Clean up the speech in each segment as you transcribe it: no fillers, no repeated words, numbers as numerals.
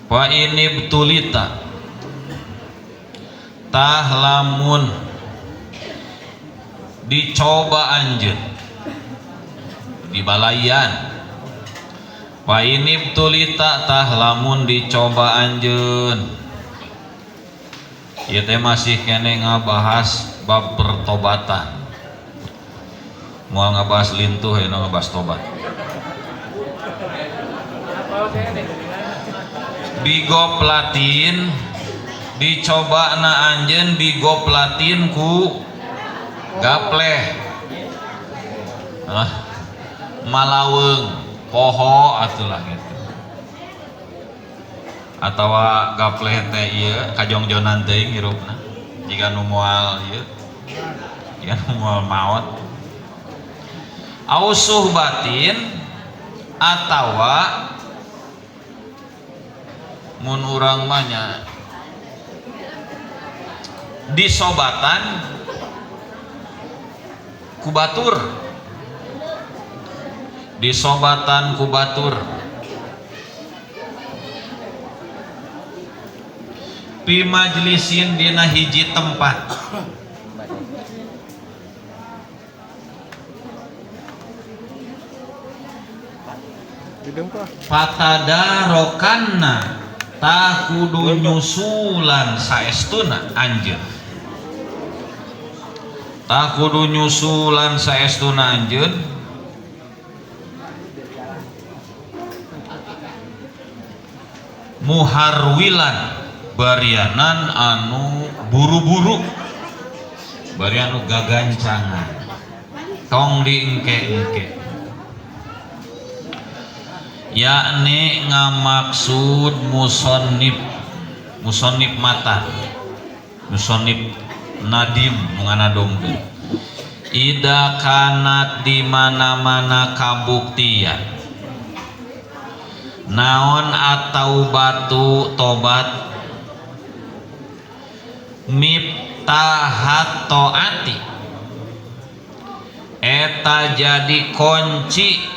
Fa inibtulita tah lamun dicoba anjeun dibalaian. Fa inibtulita tah lamun dicoba anjeun. Ieu teh masih keneh ngabahas bab pertobatan. Moal ngabahas lintuh ieu ngabahas tobat. Bigoplatin dicoba na anjeun bigoplatin ku gapleh. Ah, malaweung poho atulah gitu. Atawa gapleh teh ieu kajongjonan teuing hirupna jiga nu moal ieu jiga nu moal maot. Au suhbatin atawa mun urang mah nya disobatan ku batur, disobatan ku batur pi majlisin dina hiji tempat. Patadarokanna tah kudu nyusulan saestuna anjeun, tah kudu nyusulan saestuna anjeun muharwilan barianan anu buru-buru, barian anu gagancangan, tong diengke-engke. Yakni ngamaksud musonnif, musonnif mata, musonnif nadim nganadomkeun. Ida kanat di mana-mana kabuktian naon atau batu tobat miftahat taati eta jadi kunci,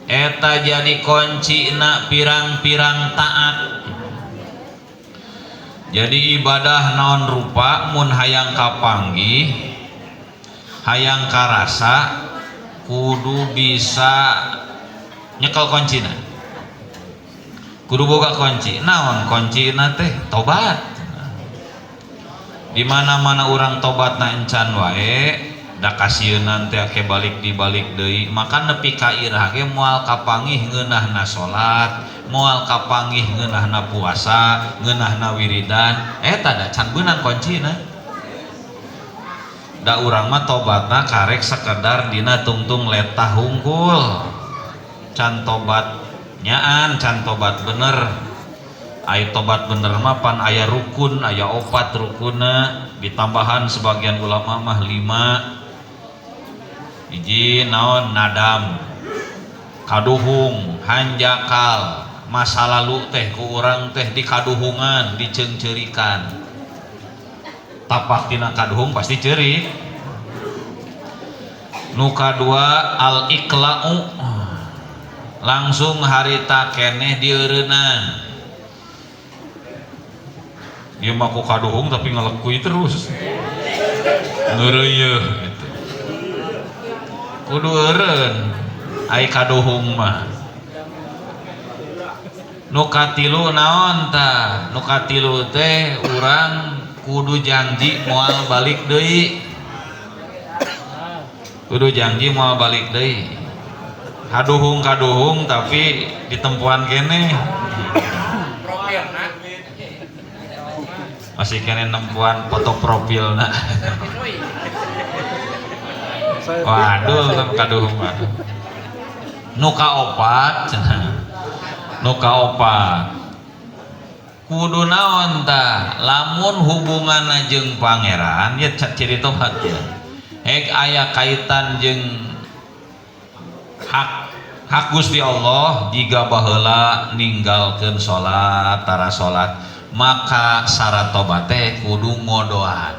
eta jadi kunci na pirang-pirang taat. Jadi ibadah naon rupa mun hayang kapanggih hayang karasa kudu bisa nyekel kuncina, kudu boga kunci. Naon kuncina teh? Tobat. Di mana-mana urang tobatna encan wae da kasieun teh ake balik dibalik deui, maka nepi ka iraha ge moal kapanggih ngeunahna salat, moal kapanggih ngeunahna puasa, ngeunahna wiridan, eta da can beunang kuncina. Da urang mah tobatna karek sekedar dina tungtung letah hungkul, can tobat nyaan, can tobat bener. Ai tobat bener mah pan aya rukun, aya opat rukunna, ditambahan sebagian ulama mah 5. Hiji naon? Nadam, kaduhung, hanjakal, masa lalu teh ku urang teh dikaduhungan, diceungceurikan. Tapak tina kaduhung pasti ceurik. Nu kadua al iqla'u, langsung harita keneh dieureunnan. Ieu mah ku kaduhung tapi ngalekui terus. Ngeureuyeuh gitu. Kudu eureun ai kaduhung mah. Nu katilu naon tah? Nu katilu teh urang kudu janji moal balik deui. Kudu janji moal balik deui. Kaduhung-kaduhung tapi ditempuan keneh. Masih keneh nempuan foto profilna. Waduh, kaduhung mah. Nu kaopat cenah. Nu kaopat. Kudu naon tah? Lamun hubunganna jeung pangeran, ya ciri tobat ya. Hek aya kaitan jeung hak Gusti Allah jika baheula ninggalkeun salat, tara salat, maka syarat tobat teh kudu ngodoan.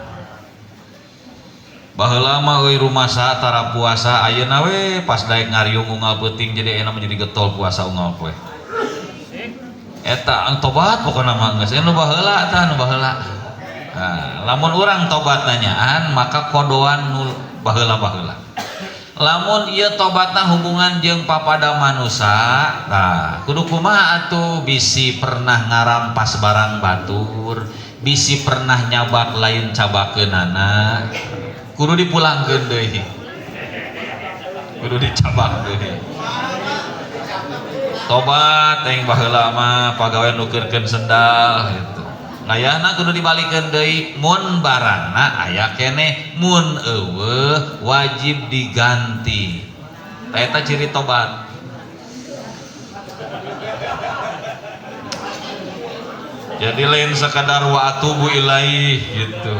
Baheula mah euy rumasa tara puasa, ayeuna we pas daek ngariung unggal peuting jadi enak menjadi getol puasa unggal poe. Eta tobat pokona mah geus nu baheula tah nu baheula. Nah, lamun urang tobat nanyaan maka kodoan nu baheula-baheula. Lamun ieu tobatna hubungan jeung papada manusa, tah kudu kumaha atuh bisi pernah ngarampas barang batur, bisi pernah nyabak lain cabakeunana, kudu dipulangkeun deui. Kudu dicabak deui. Tobat aing baheula mah pagawe nukeurkeun sendal gitu. Ngayahna kudu dibalikeun deui mun barangna aya keneh, mun eueuh wajib diganti. Tah eta ciri tobat. Jadi lain sekadar wa atubu ilaih gitu.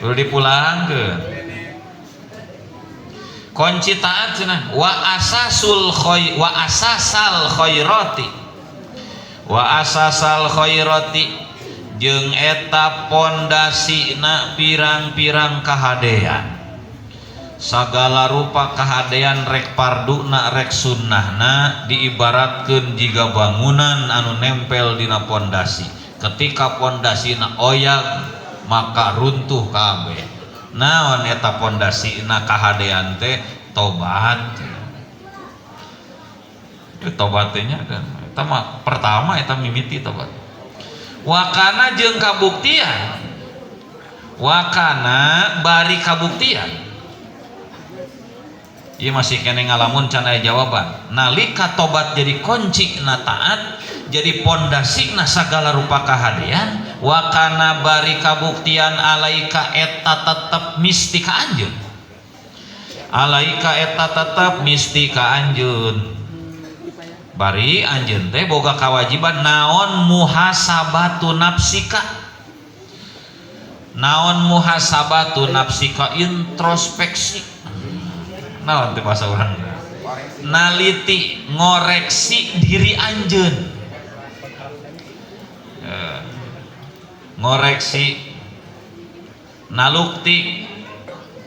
Kudu dipulangkeun. Kunci taat cenah wa asasul khoi wa asasal khairati. Wa asasal khairati jeung eta pondasina pirang-pirang kahadean. Sagala rupa kahadean rek parduna rek sunnahna diibaratkeun jiga bangunan anu nempel dina pondasi. Ketika pondasina oyag maka runtuh kabeh. Naon eta pondasina kahadean teh tobat. Itu tobat teh nya kan. Eta mah pertama eta mimiti tobat. Wakana jeung kabuktian. Wakana bari kabuktian. Ieu masih kene ngalamun can aya jawaban. Nalika tobat jadi kunci na taat, jadi pondasi na sagala rupa kahadean, wakana bari kabuktian alaika eta tetep misti ka anjeun. Alaika eta tetep misti ka anjeun. Bari anjeun teh boga kewajiban naon muhasabatu nafsika. Naon muhasabatu nafsika introspeksi. Naon teh bahasa urang? Naliti ngoreksi diri anjeun. Ngoreksi nalukti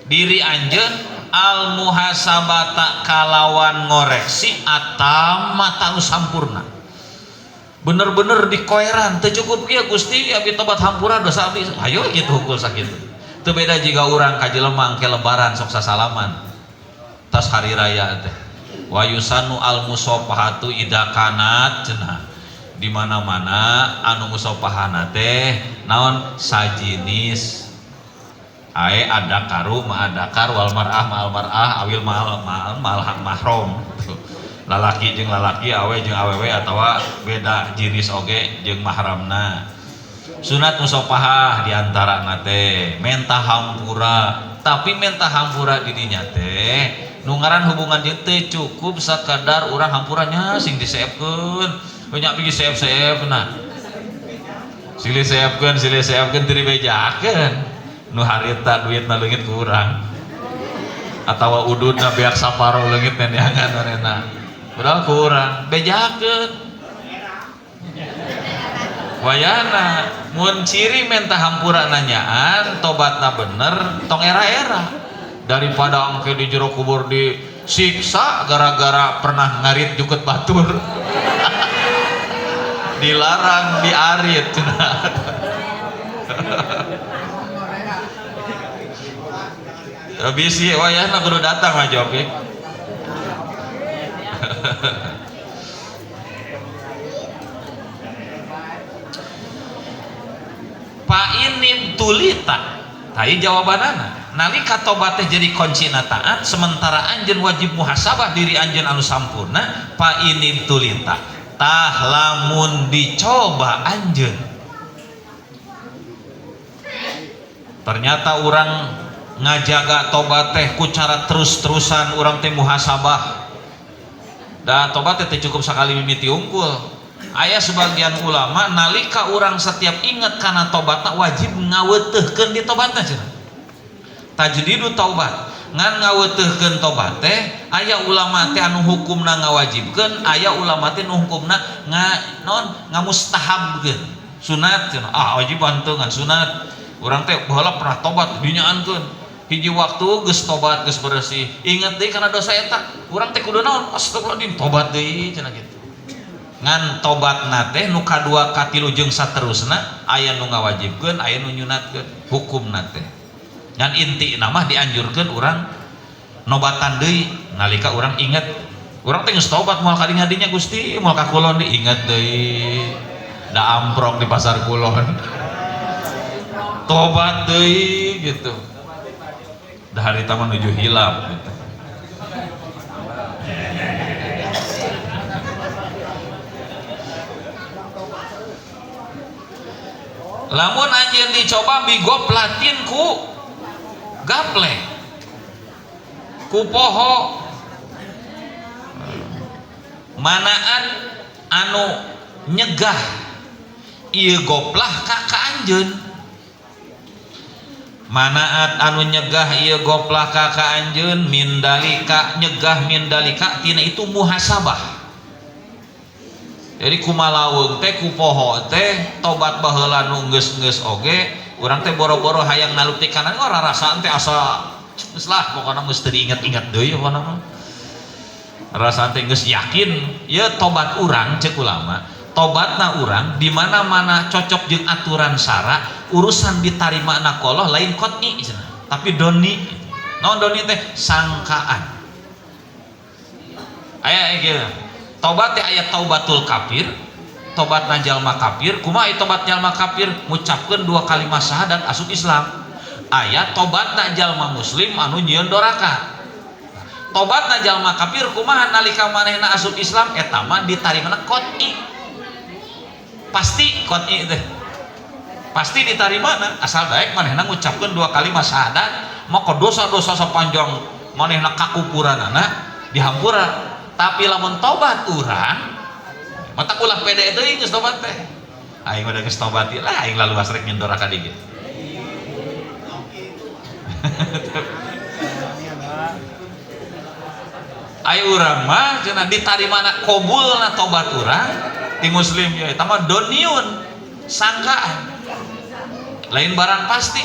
diri anjeun al muhasabata kalawan ngoreksi atama nu sampurna. Bener-bener dikoeran teu cukup kieu Gusti abdi tobat hampura dosa abdi. Hayo kitu hukul sakitu. Teu beda jiga urang ka jelema engke lebaran sok sasalaman. Tas hari raya teh. Wa yusanu al musafahatu idza kanat cenah. Di mana-mana anu musafahana teh naon sajinis. Ae ada karu ma adakar wal mar'ah ma'al mar'ah awil ma'al ma'al ma'al mahram. Lalaki jeung lalaki, awe jeung awewe atawa beda jenis oge jeung mahramna. Sunat musafahah diantarana teh menta hampura, tapi menta hampura di dinya teh nu ngaran hubungan jeung teu cukup sakadar urang hampuranya sing diseepkeun. Banyak pergi seep-seep nah. Silih seepkeun, silih seepkeun teu dibejakeun. Nu harita duitna leungit kurang. Atawa ududna beak saparo leungit neneangan manehna. Padahal kurang, bejakeun. Wayana mun ciri menta hampura nanyaan tobatna bener tong era-era. Daripada engke di jero kubur disiksa gara-gara pernah ngarit jukut batur. Dilarang diarit cenah. Bisi wayahna kudu datang mah Jopik. Pak ini tulita. Tai jawabanana. Nalika tobat teh jadi kuncina taat, sementara anjeun wajib muhasabah diri anjeun anu sampurna, pak ini tulita. Tah lamun dicoba anjeun. Ternyata urang ngajaga tobat teh ku cara terus-terusan urang teh muhasabah. Da tobat teh cukup sakali mimiti unggul. Aya sebagian ulama nalika urang setiap inget kana tobatna wajib ngaweteuhkeun di tobatna cenah. Tajdidu taubat. Ngan ngaweteuhkeun tobat teh aya ulama teh anu hukumna ngawajibkeun, aya ulama teh nu hukumna nga naon ngamustahabkeun. Sunat cenah. Ah wajib teu ngan sunat. Urang teh baheula pernah tobat dinyaankeun. Hiji waktu geus tobat geus bersih. Inget deui kana dosa eta. Urang teh kudu naon? Astagfirullahaladzim, tobat deui cenah kitu. Ngan tobatna teh nu kadua katilu jeung saterusna aya nu ngawajibkeun, aya nu nyunatkeun hukumna teh. Ngan intina mah dianjurkeun urang nobatan deui nalika urang inget. Urang teh geus tobat moal ka dinya Gusti, moal ka kulon deui, inget deui. Da amprok di pasar kulon. Tobat deui gitu. Da harita mah nuju hilap gitu. Lamun anjeun dicoba bigoplatin ku gaple ku poho manaan anu nyegah ieu goplah ka anjeun, manaat anu nyegah ieu goplah ka anjeun mindalika nyegah mindalika tina itu muhasabah. Jadi kumalaweng teh ku poho teh tobat baheula nu geus-geus oge urang teh boro-boro hayang naluktik kana ora rasaan teh asa geus lah pokona geus teu diinget-inget deui pokona mah. Rasaan teh geus yakin ieu tobat urang ceuk ulama, tobatna urang di mana-mana cocok jeung aturan syara, urusan ditarimana ku Allah lain qot'i cenah, tapi doni. Naon doni teh? Sangkaan. Aya kieu. Tobat teh aya taubatul kafir, tobatna jalma kafir, kumaha ieu tobat jalma kafir? Ngucapkeun dua kalimat syahadat asup Islam. Aya tobatna jalma muslim anu nyieun doraka. Tobatna jalma kafir kumaha nalika manehna asup Islam eta mah ditarimana qot'i. Pasti qot'i teh. Pasti ditarimana asal daek manehna ngucapkeun dua kalimat syahadat, maka dosa-dosa sepanjang manehna kakupuranana dihampura. Tapi lamun tobat urang mata ulah pede deui geus tobat teh. Aing udah geus tobat lah aing laluas rek nyendora ka dieu. Ai urang mah cenah ditarimana qabulna tobat urang ti muslim ya eta mah doniun sangkaan. Lain barang pasti.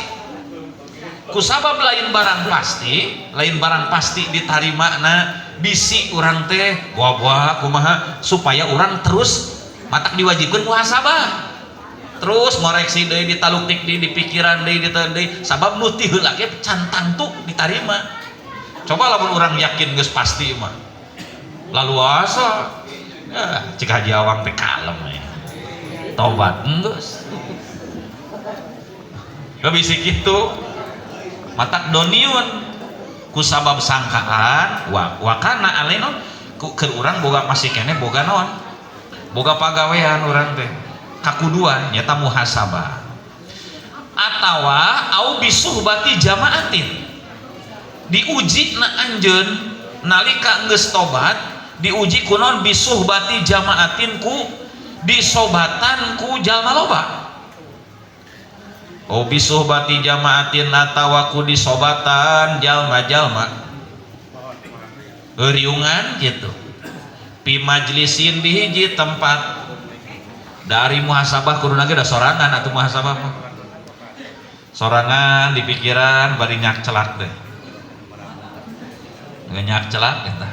Kusabab lain barang pasti, lain barang pasti ditarimana bisi urang teh goa-goa kumaha supaya urang terus matak diwajibkeun muhasabah. Terus ngoreksi deui ditaluktik deui di pikiran deui diteun deui sabab nu ti heula ge can tangtu ditarima. Coba lamun urang yakin geus pasti mah. Laluasa ya, cik Haji Awang teh kalem ya. Tobat geus. Bisi kitu matak doniun kusabab sangkaan wakana aleno ku keur urang boga masih keneh boga naon boga pagawean urang teh kakuduan nyata muhasabah atawa au bisuhbati jamaatin diuji na anjeun nalika geus tobat diuji kunaon bisuhbati jamaatin ku disobatan ku jalma loba. Oh bisuhbati jamaatin atawa ku disobatan jalma-jalma riungan gitu pi majlisin di hiji tempat dari muhasabah kuduna ge da sorangan atuh muhasabah mah sorangan di pikiran bari nyak celak teh nyak celak eta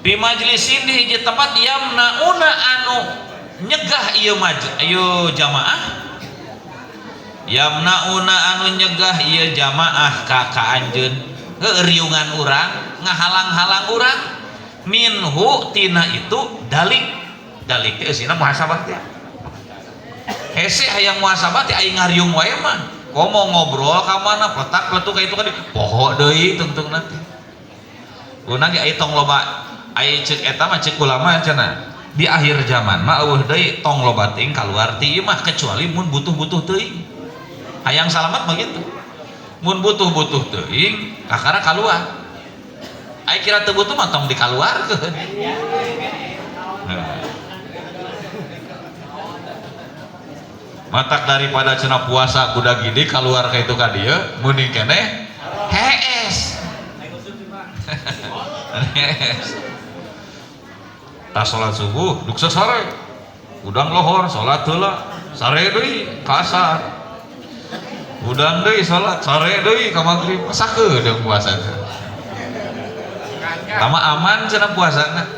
pi majlisin di hiji tempat yamnauna anu nyegah ieu ieu jamaah yamnauna anu nyegah ieu jamaah ka anjeun riungan urang ngahalang-halang urang minhu tina itu dalik dalik teh eusina muhasabah teh hese hayang muhasabah teh aing ngariung wae mah komo ngobrol ka mana pletak pletuk ka itu kan poho deui tungtungna teh urang ge aya tong loba aya ceuk eta mah ceuk ulama cenah di akhir zaman mah eueuh deui tong loba teuing kaluar ti imah kecuali mun butuh-butuh teuing hayang salamet mah kitu mun butuh-butuh teuing kakara kaluar aya kira teu butuh mah tong dikaluarkeun. Matak daripada cenah puasa kuda gede kaluar ka itu ka dieu mending keneh hees. Hees. Tas salat subuh duk sare udang lohor salat heula sare deui kasar udang deui salat sare deui ka magrib sakedeung puasa teh tama aman cenah puasana.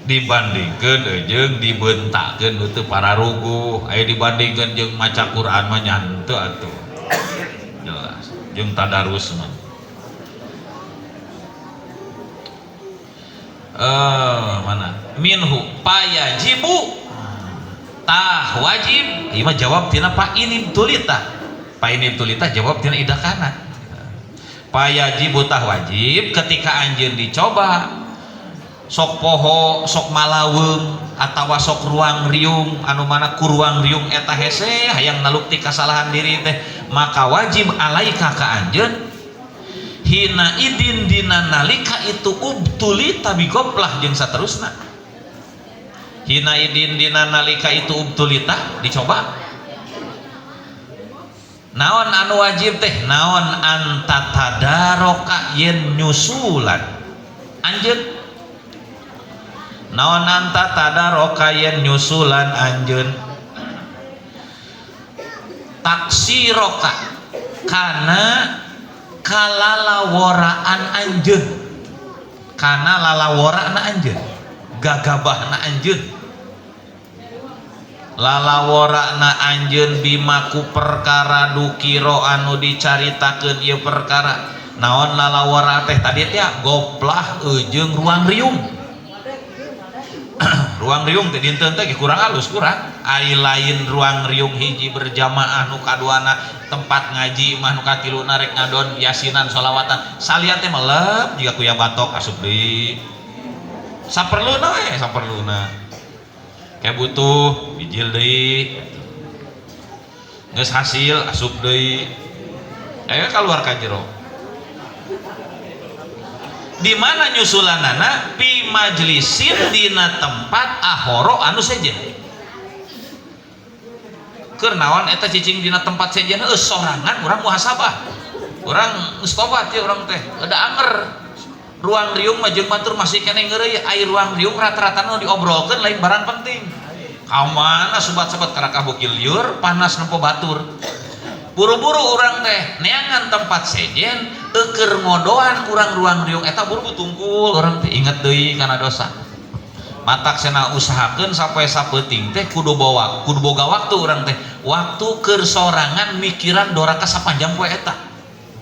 Dibandingkeun jeung dibentakeun nu teu pararuguh, aya dibandingkeun jeung maca Quran mah nya henteu atuh. Jelas, jeung tadarus mah. Mana? Minhu payajibu tah wajib. Ieu mah jawab tina Pak Inib Tulita. Pak Inib Tulita jawab tina idakana. Payajibu tah wajib ketika anjeun dicoba sok poho, sok malaweung atawa sok ruang riung anu mana ku ruang riung eta hese hayang nalukti kasalahan diri teh, maka wajib alaika ka anjeun hina idin dina nalika itu ubtulita bigoplah jeung saterusna. Hina idin dina nalika itu ubtulita dicoba naon anu wajib teh, naon antatadaroka yen nyusulan anjeun, naon antatadaroka yen nyusulan anjeun taksiroka kana kalalaworaan anjeun, kana lalaworana anjeun, gagabahna anjeun, lalaworana anjeun bimaku perkara dukiro anu dicaritakeun ieu perkara. Naon lalawora teh tadi teh goplah jeung ruang riung. Ruang riung teh dinten teh kurang halus kurang ai lain ruang riung hiji berjamaah nu kaduana tempat ngaji mah nu katiluna rek ngadon yasinan sholawatan salian teh melep jiga kuya batok asup deui saperluna we saperluna kayak butuh bijil deui geus hasil asup deui aya kaluar ka jero. Di mana nyusulanana pi majlisin dina tempat ahoro anu sejen. Keur naon eta cicing dina tempat sejen heuh sorangan urang muhasabah. Urang geus tobat ya urang teh, da anger. Ruang riung mah jeung batur masih keneh ngeureui, ai ruang riung rata-rata nu diobrolkeun lain barang penting. Ka mana sobat-sobat karakah bukil liur panas nempo batur. Buru-buru urang teh neangan tempat sejen eueur ngodoan urang ruang riung eta buru-buru tungkul urang teh inget deui kana dosa. Matak sena usahakeun sampai sapeuting teh kudu bawa kudu boga waktu urang teh, waktu keur sorangan mikiran doraka sapanjang poe eta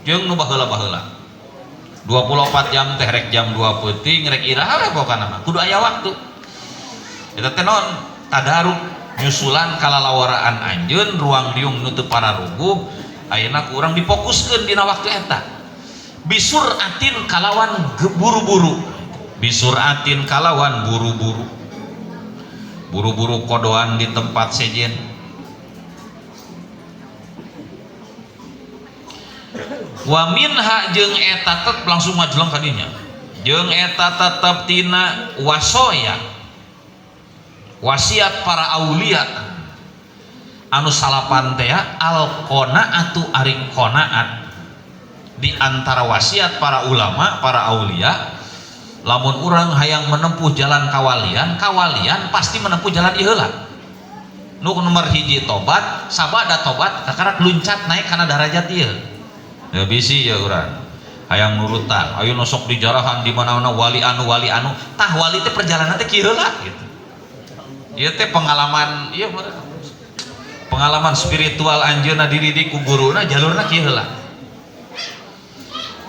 jeung nu baheula-baheula 24 jam teh rek jam 2 peuting rek iraha we pokona mah kudu aya waktu eta teh naon tadaruk nyusulan kalalawaraan anjeun ruang riung nu teu pararuguh ayeuna ku urang difokuskeun dina waktu eta bisuratin kalawan buru-buru, bisuratin kalawan buru-buru, buru-buru kodoan di tempat sejen. Wa minha jeung eta tetep langsung majeleng kadinya jeung eta tetep tina wasoya wasiat para aulia anu salapan teh al qanaatu ari qanaat. Di antara wasiat para ulama para aulia lamun urang hayang menempuh jalan kawalian, kawalian pasti menempuh jalan ieu heula. Nu nomor hiji tobat, sabada tobat kakarak luncat naik kana darajat ieu. Ya bisi ya urang hayang nurutan, ayo nu sok dijarahan di mana-mana wali anu tah wali teh perjalanan teh kieu heula gitu. Ieu teh pengalaman ieu pengalaman spiritual anjeunna dididik ku guruna jalurna kieu heula.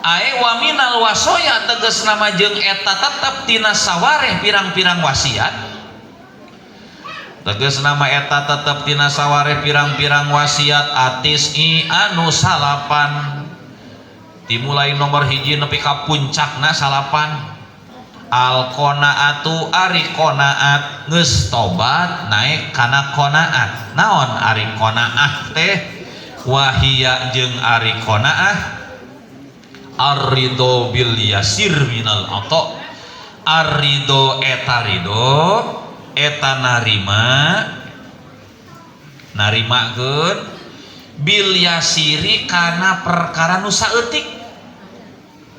Ae wa minal wasoya tegas nama jeung eta tetep tina sawareh pirang-pirang wasiat. Tegas nama eta tetep tina sawareh pirang-pirang wasiat atis i anu salapan. Dimulai nomor hiji nepi ka puncakna salapan. Al qanaatu ari qanaat geus tobat naik kana qanaat. Naon ari qanaah teh? Wahia jeung ari qanaah ar-ridho bil yasir minal ato. Ar-ridho eta ridho eta narima narimakeun bil yasiri kana perkara nu saeutik,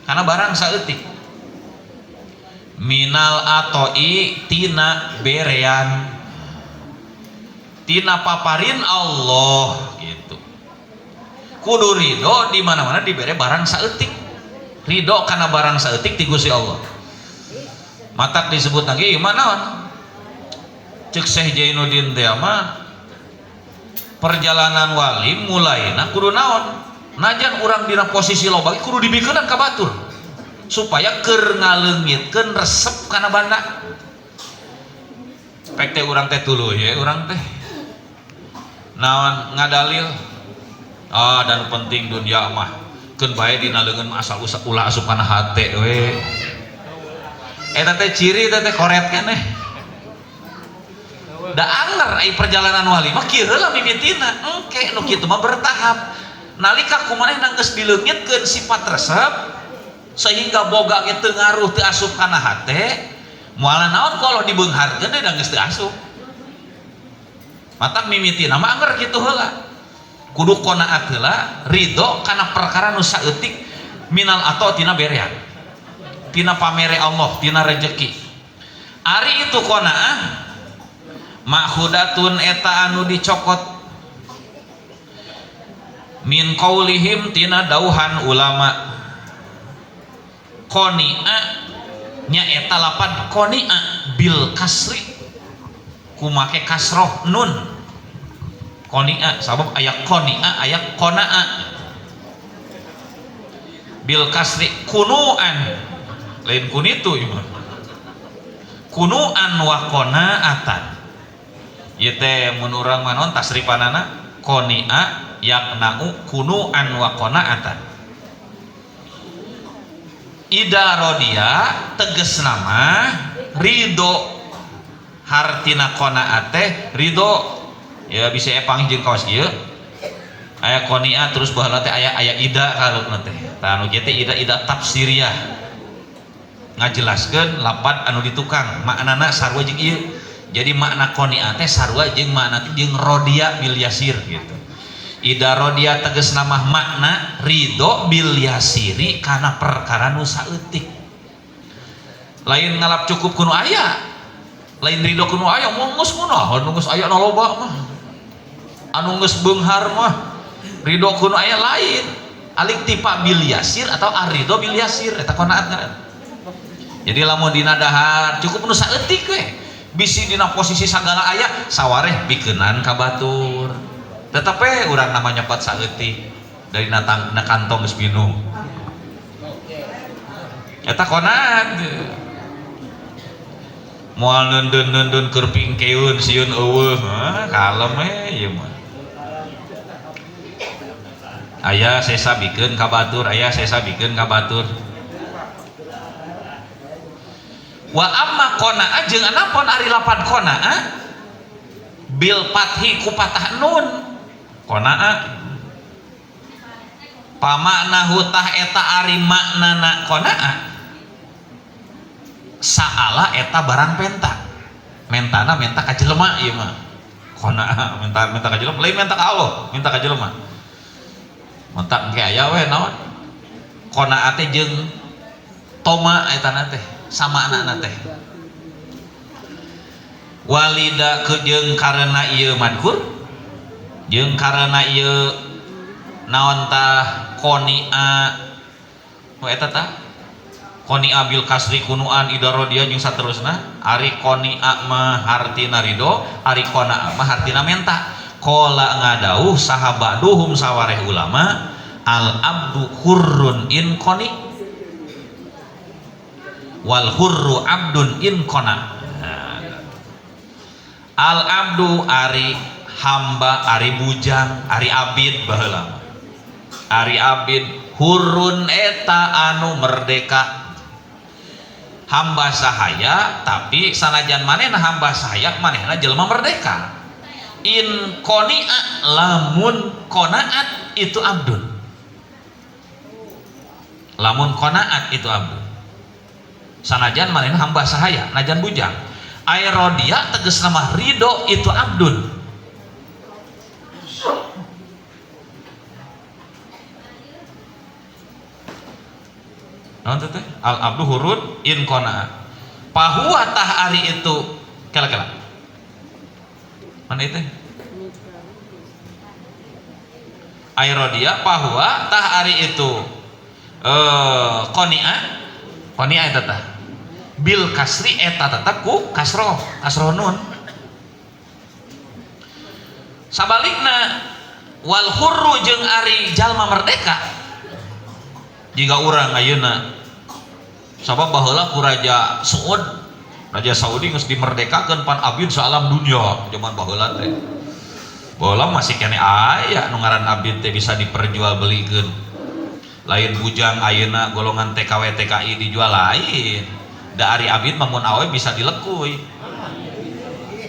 kana barang saeutik, minal atoi tina berean tina paparin Allah gitu. Kudu ridho di mana-mana dibere barang saeutik, ridho kana barang saeutik ti Gusti Allah. Matak disebut lagi ieu mah naon? Ceuk Syekh Jainuddin teh mah perjalanan wali mulaina kudu naon? Najan urang dina posisi loba ge kudu dibikeunan ka batur supaya keur ngaleungitkeun resep kana banda. Pek teh urang teh tuluy ye urang teh. Naon ngadalil? Ah dan penting dunia mah keun bae dina leungeun mah asal ulah asup kana hate we. Eta teh ciri eta teh koret keneh. Da anger ai perjalanan wali mah kieu heula mimitina. Engke nu kitu mah bertahap. Nalika kumanehna geus dileungitkeun sifat resep sehingga boga ge teu ngaruh teu asup kana hate, moal naon kalau dibeungharkeun deui da geus teu asup. Matak mimitina mah anger kitu heula. Kudu qanaat heula, ridho kana perkara nu saeutik minal atau tina berean. Tina pamere Allah, tina rejeki. Ari itu qanaah makhudatun eta anu dicokot min qaulihim tina dauhan ulama. Qani'a nya eta lapan qani'a bil kasri kumake kasroh nun. Qani'a sabab aya qani'a aya qana'a bil kasri kunuan lain kunitu ieu mah kunuan wa qana'atan. Ieu teh mun urang mah naon tasrifanana qani'a yakna'u kunuan wa qana'atan. Ida rodia tegasna mah ridho, hartina qanaat teh ridho. Ya bisa epang jeung kaos ieu aya qani'a terus baheula teh aya aya ida kareupna teh. Tah anu kieu teh ida ida tafsiriyah ngajelaskeun lapad anu ditukang maknana sarua jeung ieu. Jadi makna qani'a teh sarua jeung makna teh jeung rodia bil yasir gitu. Ida rodia tegasna mah makna ridho bil yasiri kana perkara nu saeutik. Lain ngalap cukup kuno aya, lain ridho kuno aya mun geus kunaon nu geus aya nu loba mah. Anu geus beunghar mah ridho kuno aya lain. Alik tipa bil yasir atau aridho bil yasir eta qanaat ngaran. Jadi lamun dina dahar cukup nu saeutik we. Bisi dina posisi sagala aya sawareh bikeunan ka batur. Tetep we urang namanya nyepet saeutik dari natang na kantong geus minum. Eta qanaat. Moal neundeun-neundeun keur pingkeun sieun eueuh, kalem we ieu mah. Aya sesa bikeun ka batur, aya sesa bikeun ka batur. Wa amma qana'a jeung anapon ari lapan qana'a bil fathi ku patah nun. Qana'a pamaknahu tah eta ari maknana qana'a saala eta barang penta. Mentana menta ka jelema ieu mah. Qana'a menta menta ka jelema, lain menta ka Allah, menta ka jelema. Menta engke aya we naon? Qana'a teh jeung toma eta na teh sama anak-anak teh. Walida jeung karena ieu madkur jeung karena ieu naon tah qani'a nu eta tah qani'a bil kasri kunuan ida rodia jeung saterusna. Ari qani'a mah hartina ridho, ari qana'a mah hartina menta. Qala ngadauh saha ba'duhum sawareh ulama al abdu hurrun in qani wal hurru abdun in qana. Al abdu ari hamba, ari bujang, ari abid baheula. Ari abid hurrun eta anu merdeka. Hamba sahaya tapi sanajan manehna hamba sahaya manehna jelema merdeka. In qani'a lamun qanaat itu abdun. Lamun qanaat itu abdun. Sanajan manehna hamba sahaya, najan bujang. Aerodia tegasna mah ridho itu abdun. Naon teh? Al abdu hurun in qana'a. Pahuwa tah ari itu kela-kela. Mana itu? Aerodia pahuwa tah ari itu qani'a. Qani'a eta tah. Bil kasri eta tetep ku kasroh, kasroh nun. Sabalikna wal hurru jeung ari jalma merdeka. Jika urang ayeuna sabab baheula ku Raja Saud, Raja Saudi geus dimerdekakeun pan abid saalam dunia zaman baheula teh. Baheula masih keneh aya nu ngaran abid teh bisa diperjualbelikeun. Lain bujang ayeuna golongan TKW TKI dijual lain. Da ari abid mah mun awe bisa dilekuy.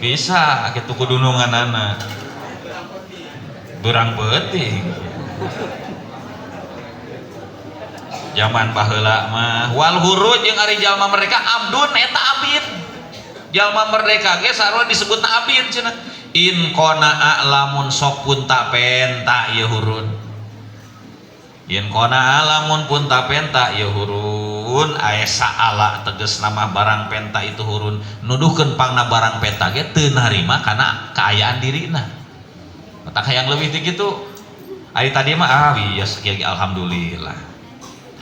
Bisa kitu kudununganana. Beurang peuting. Zaman baheula mah wal huru jeung ari jalma merdeka abdun eta abid. Jalma merdeka ge sarua disebutna abid cenah. In qonaa lamun sok punta penta ieu hurun. In qonaa lamun punta penta ieu hurun aesa ala tegas nama barang penta itu hurun nuduhkeun pangna barang penta ge teu narima kana kaayaan dirina. Tak hayang leuwih ti kitu. Ari tadi mah ah biasa kieu ge alhamdulillah.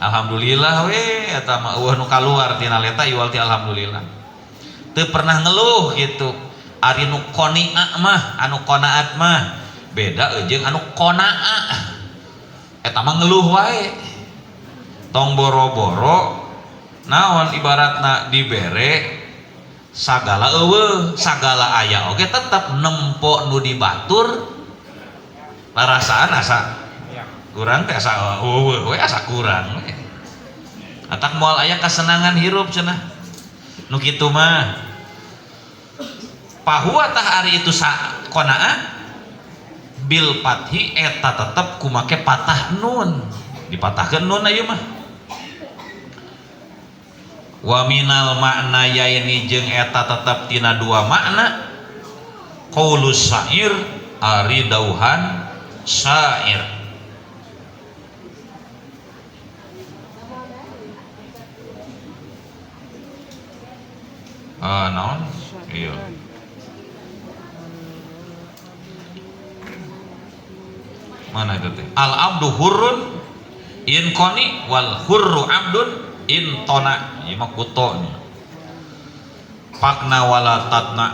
Alhamdulillah we eta mah eueuh nu kaluar tina leta iwal ti alhamdulillah. Teu pernah ngeluh gitu. Ari nu qoni'a mah anu qanaat mah beda jeung anu qonaa. Eta mah ngeluh wae. Tong boro-boro naon ibaratna dibere sagala eueuh, sagala aya oge tetep nempo nu dibatur larasaan asa kurang teh asa eueuh we asa kurang we. Atak moal aya kasenangan hirup cenah. Nu kitu mah pahuwa tah ari itu sa qonaa bil fathi eta tetep kumake patah nun. Dipatahkeun nun ieu mah. Wa minal makna yaini jeung eta tetep tina dua makna qaulus syair ari dauhan syair. Naon? Iya. Mana itu teh? Al abdu hurrun in qoni wal hurru abdun in tona. Ieu mah kuto nya. Pakna wala tatna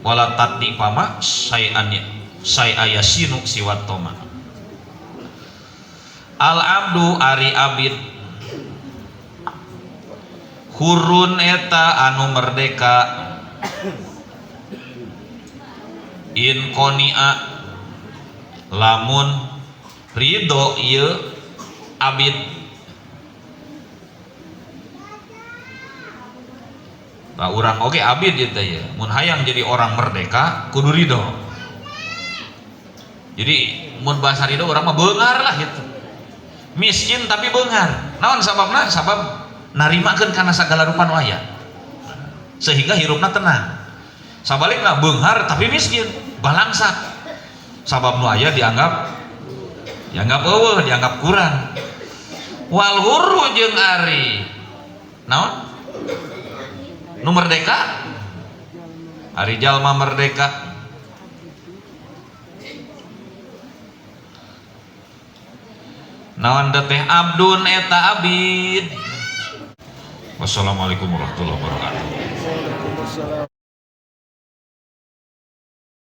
wala tatni pama sayan ya saya sinu siwat toma. Al abdu ari abid hurun eta anu merdeka in qoni'a lamun ridho ieu abid. Nah, urang oge abid ieu teh ya. Mun hayang jadi orang merdeka kudu ridho. Jadi mun bahasa ridho urang mah beungar lah gitu. Miskin tapi beungar. Naon sababna? Sabab narimakeun kana sagala rupa nu aya. Sehingga hirupna tenang. Sabalikna beunghar tapi miskin, balangsak. Sabab nu aya dianggap eueuh, dianggap kurang. Wal hurru jeung ari naon? Nu merdeka? Ari jalma merdeka. Naon teh abdun eta abid. Wassalamualaikum warahmatullahi wabarakatuh. Waalaikumsalam.